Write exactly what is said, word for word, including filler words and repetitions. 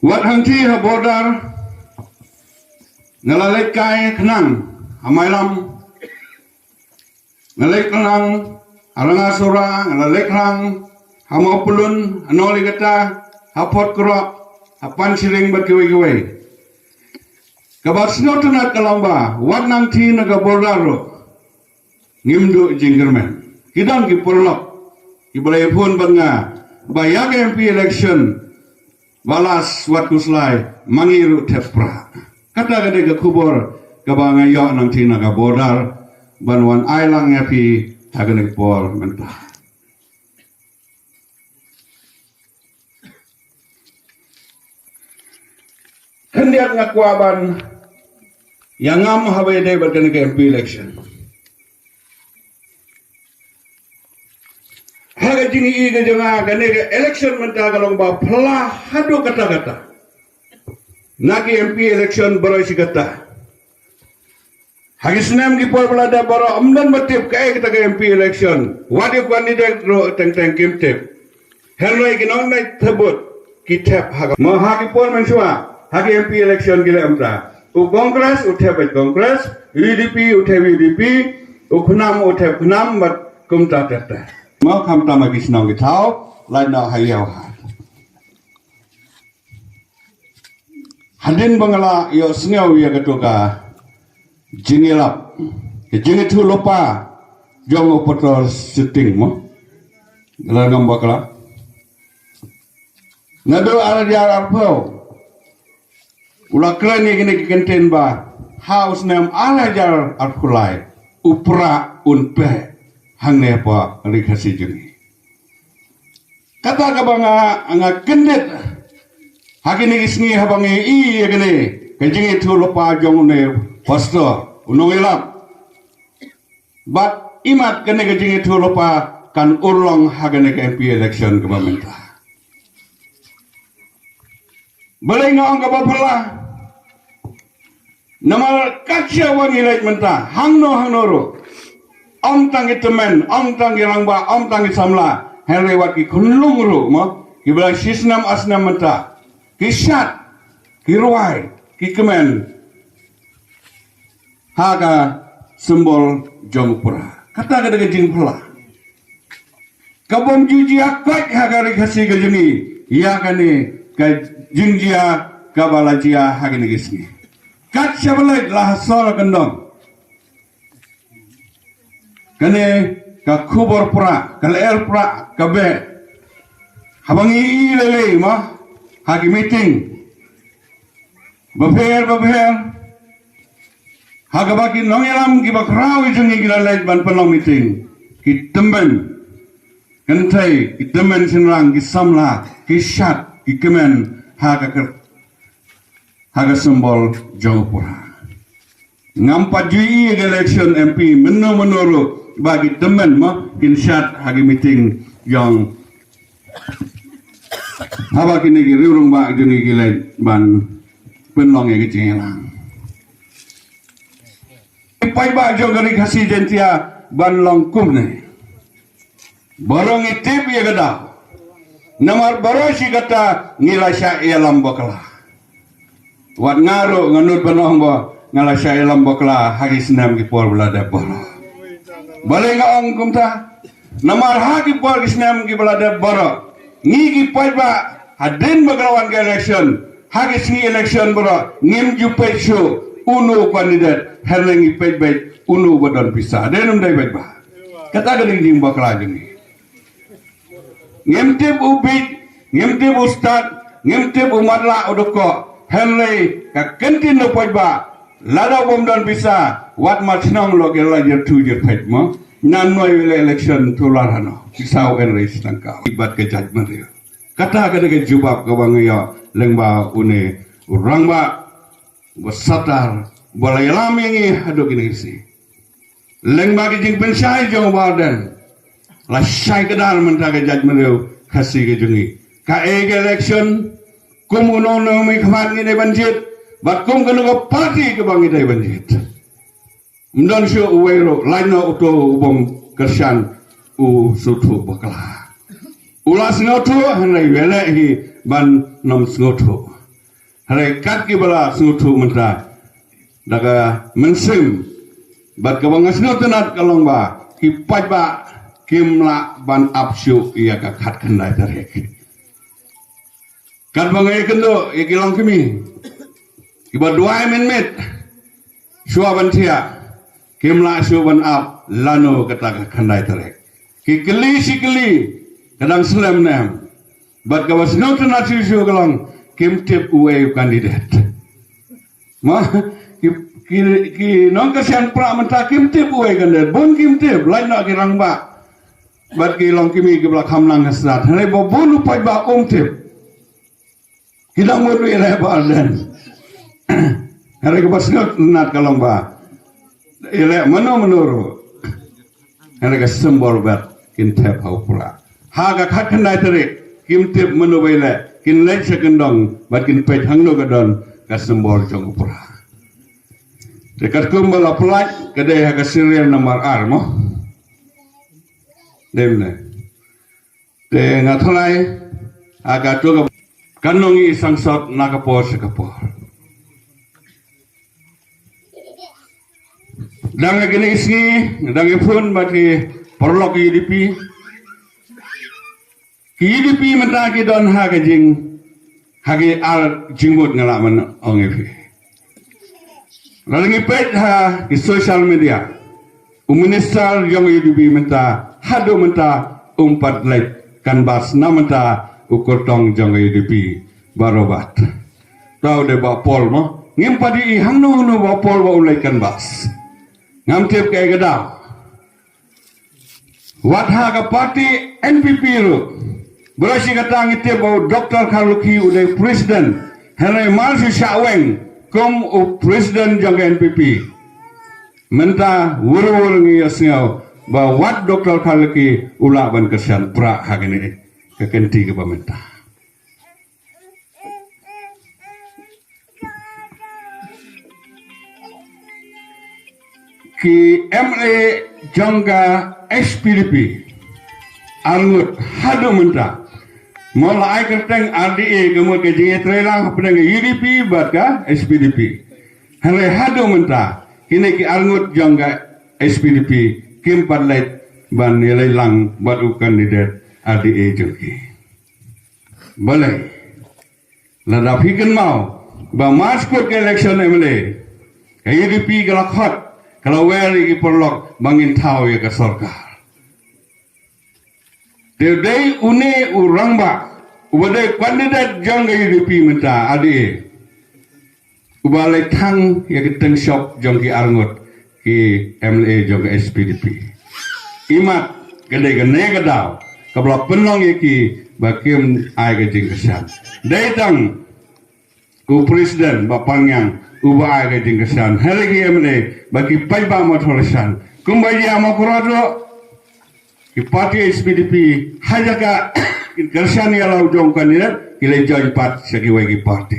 Wat hangti ha border, nga la leit kai khnang ha Mailam, nga leit khnang ha Rangasora, nga la leit khnang ha Mawpulun, ha Nonglikata, ha Photkroh, ha Panshring bad kiwei kiwei. Kaba sngewtynnat ka long ba wat nangti na ka border ruh ngim duh jingkyrmen. Ki don ki paralok kiba la ïaphone bad nga ba ïa ka M P election ba la shu wat khuslai, ma ngi ruh thep prah. Kata ka dei ka khubor kaba nga ïoh nangti na ka border ban wan ai lang ïa phi ha kane ka por mynta. Khyndiat nga kwah ban ïa ngam haba ïadei bad kane ka M P election. Ha ka jingïohi ka jong nga, kane ka election mynta ka long ba phylla haduh katta katta na ki M P election baroh shi katta. Ha ki snem ki por ba la dep baroh ym don ba tip kaei kata ka M P election. Wat ïa u candidate ruh teng teng kim tip. Hynrei ki nongleit thep vote ki thep ha ka, mo, ha ki por mynshuwa ha ki M P election ki leh mynta. U Congress u thep beit Congress, U D P u thep U D P, u KHNAM u thep KHNAM, bad kumta ter ter. Mo, khamtam ha ki shnong ki thaw, lait noh ha ïew ha. Hadien ba nga la ïohsngew ïa kato ka jingïalap, ka jingïathuhlypa jong u Pastor Sitting, mo, nga la ngam bakla. Naduh ar hajar arphew u la kren ïa kine ki kyntien ba ha u snem ar hajar arphew lai u Prah un peh hangne hapoh Ri Khasi jong ngi. Kata kaba nga, nga kyndit ha kine ki sngi haba nga ïohi ïa kane ka jingïathuhlypa jong une u pastor, u nongïalap. Bad imat kane ka jingïathuhlypa kan urlong ha kane ka M P election kaba mynta. Balei nga ong kaba phylla? Namar kat shaba ngi leit mynta, hangno hangno ruh, ym tang ki tymmen, ym tang ki rangbah, ym tang ki samla, hynrei wat ki khunlung ruh, mo, kiba la shi snem ar snem mynta ki shad, ki rwai, ki kmen ha ka symbol jong u Prah. Kata ka dei ka jingphylla. Ka bym ju jia koit ha ka Ri Khasi ka jong ngi ïa kane ka jingjia kaba la jia ha kine ki sngi. Kat shaba leit la ha sor ka ndong, kane ka khubor Prah, ka lyer Prah ka beh. Haba ngi ïohi lei lei, mo, ha ki meeting bapher bapher, ha kaba ki nongïalam kiba khraw ki jong ngi ki la leit ban pynlong meeting, ki tymmen, kynthei, ki tymmen shynrang, ki samla, ki shad, ki kmen ha ka kyrteng, ha ka symbol jong u Prah. Ngam pat ju ïohi ha ka election M P mynno mynno ruh ba ki tymmen, mo, kin shad ha ki meeting jong, haba kine ki riewrangbah jong ngi ki leit ban pynlong ïa ki jingïalang. Ki paidbah jong ka Ri Khasi Jaiñtia ban long kumne. Baroh ngi tip ïa ka daw. Namar baroh shi katta ngi la shah ïalam bakla. Wat nga ruh nga nud ban ong ba nga la shah ïalam bakla ha ki snem ki por ba la dep baroh. Balei nga ong kumta? Namar ha ki por ki snem kiba la dep baroh, ngi ki paidbah, hadien ba ka la wan ka election, ha ki sngi election baroh ngim ju peit shuh uno u candidate, hynrei ngi peit beit uno uba don pisa. Dei ne ym dei, paidbah? Kata ka dei ka jingbakla jong ngi. Ngim tip u bieit, ngim tip u stad, ngim tip u matlah u dkoh. Hynrei ka kyntien u paidbah, lada u bym don pisa, wat mar shnong lok ïa la jyrthu jyrphet, mo. Ngan noi ïa la election tu lar hano. Pisa u en ris tangka. Ibat ka jaitbynriew. Kata ka dei ka jubab kaba nga ïoh lyngba une u rangbah ba satar, ba la ïalam ïa ngi haduh kine ki sngi. Lyngba ki jingpynshai jong u Bah Ardent, la shai kdar mynta ka jaitbynriew Khasi ka jong ngi. Kaei ka election, kum u nongmihkhmat ngi dei ban jied, bad kum kano ka party kaba ngi dei ban jied. Ym don shuh uwei ruh, lait noh uto u bym kyrshan u sngewthuh bakla. U la sngewthuh, hynrei u ïaleh hi ban nym sngewthuh. Hynrei kat kiba la sngewthuh mynta da ka mynsiem bad kaba nga sngewtynnat ka long ba ki paidbah kim lah ban ap shuh ïa ka khatkhyndai tarik. Katba nga ïakynduh ïa ki longkmie kiba duwai mynmiet shuwa ban thiah, kim lah shuh ban ap lano kata ka khyndai tarik. Ki kylli shi kylli ka dang slem ne em. Bad kaba sngewtynnat shuh shuh ka long kim tip uwei u candidate. Ma ki ki ki nongkyrshan Prah mynta kim tip uwei u candidate, bun kim tip, lait noh ki rangbah bad ki longkmie kiba la kham nang ha Senate. Hynrei ba bun u paidbah um tip. Ki dang mut ïaleh Bah Ardent. Hynrei kaba sngewtynnat ka long ba ïaleh mano mano ruh, hynrei ka symbol bad kin thep ha u Prah. Ha ka khatkhyndai tarik kim tip mano ba ïaleh, kin leit sha kyndong bad kin peit hangno ka don ka symbol jong u Prah. Te katkum ba la pyllait ka dei ha ka serial number ar mo. Dei ne. Te nga tharai ha kato ka kan nong i sangsot na ka por sha ka por. Dang ha kine ki sngi dang ïa phone bad ki paralok U D P. Ki U D P mynta ki don ha ka jing ha ki ar jingmut nga lah ban ong ïa phi. Lada ngi peit ha ki social media, u minister jong U D P mynta haduh mynta um pat leit canvass na mynta u kyrtong jong U D P Bah Robert. Tau de Bah Paul mo. Ngim pat i hangno hangno Bah Paul ba u leit canvass. Ngam tip kaei ka daw. Wat ha ka party N P P ruh, bad shi kata ngi tip ba u Doctor Kharlukhi u dei president, hynrei mar shu shah weng kum u president jong ka N P P. Mynta wur wur ngi ïohsngew ba wat Doctor Kharlukhi u lah ban kyrshan Prah ha kane ka kynti kaba mynta. Ki M L A jong ka H P D P arngut haduh mynta. Mo la ai kyrteng R D A ka mut ka jingïatreilang hapdeng ka U D P bad ka H P D P. Hynrei haduh mynta kine ki arngut jong ka H P D P kim pat leit ban ïaleit lang bad u candidate R D A jong ki. Balei? Lada phi kynmaw ba mar sha kut ka election M L A, ka U D P ka la khot, ka la wer ïa ki paralok ba ngin thaw ïa ka sorkar. Te dei une u rangbah uba dei candidate jong ka U D P mynta, R D A, uba leit thang ïa ki tyngshop jong ki arngut ki M L A jong ka H P D P. Imat ka dei kane ka daw kaba la pynlong ïa ki ba kim ai ka jingkyrshan. Dei tang u president Bah Pangngiang uba ai ka jingkyrshan, hynrei ki M L A bad ki paidbah Mawthadraishan kumba ïa Mawkyrwat ruh, ki party H P D P ha jaka kin kyrshan ïa la u jong u candidate ki leit join pat sha kiwei ki party.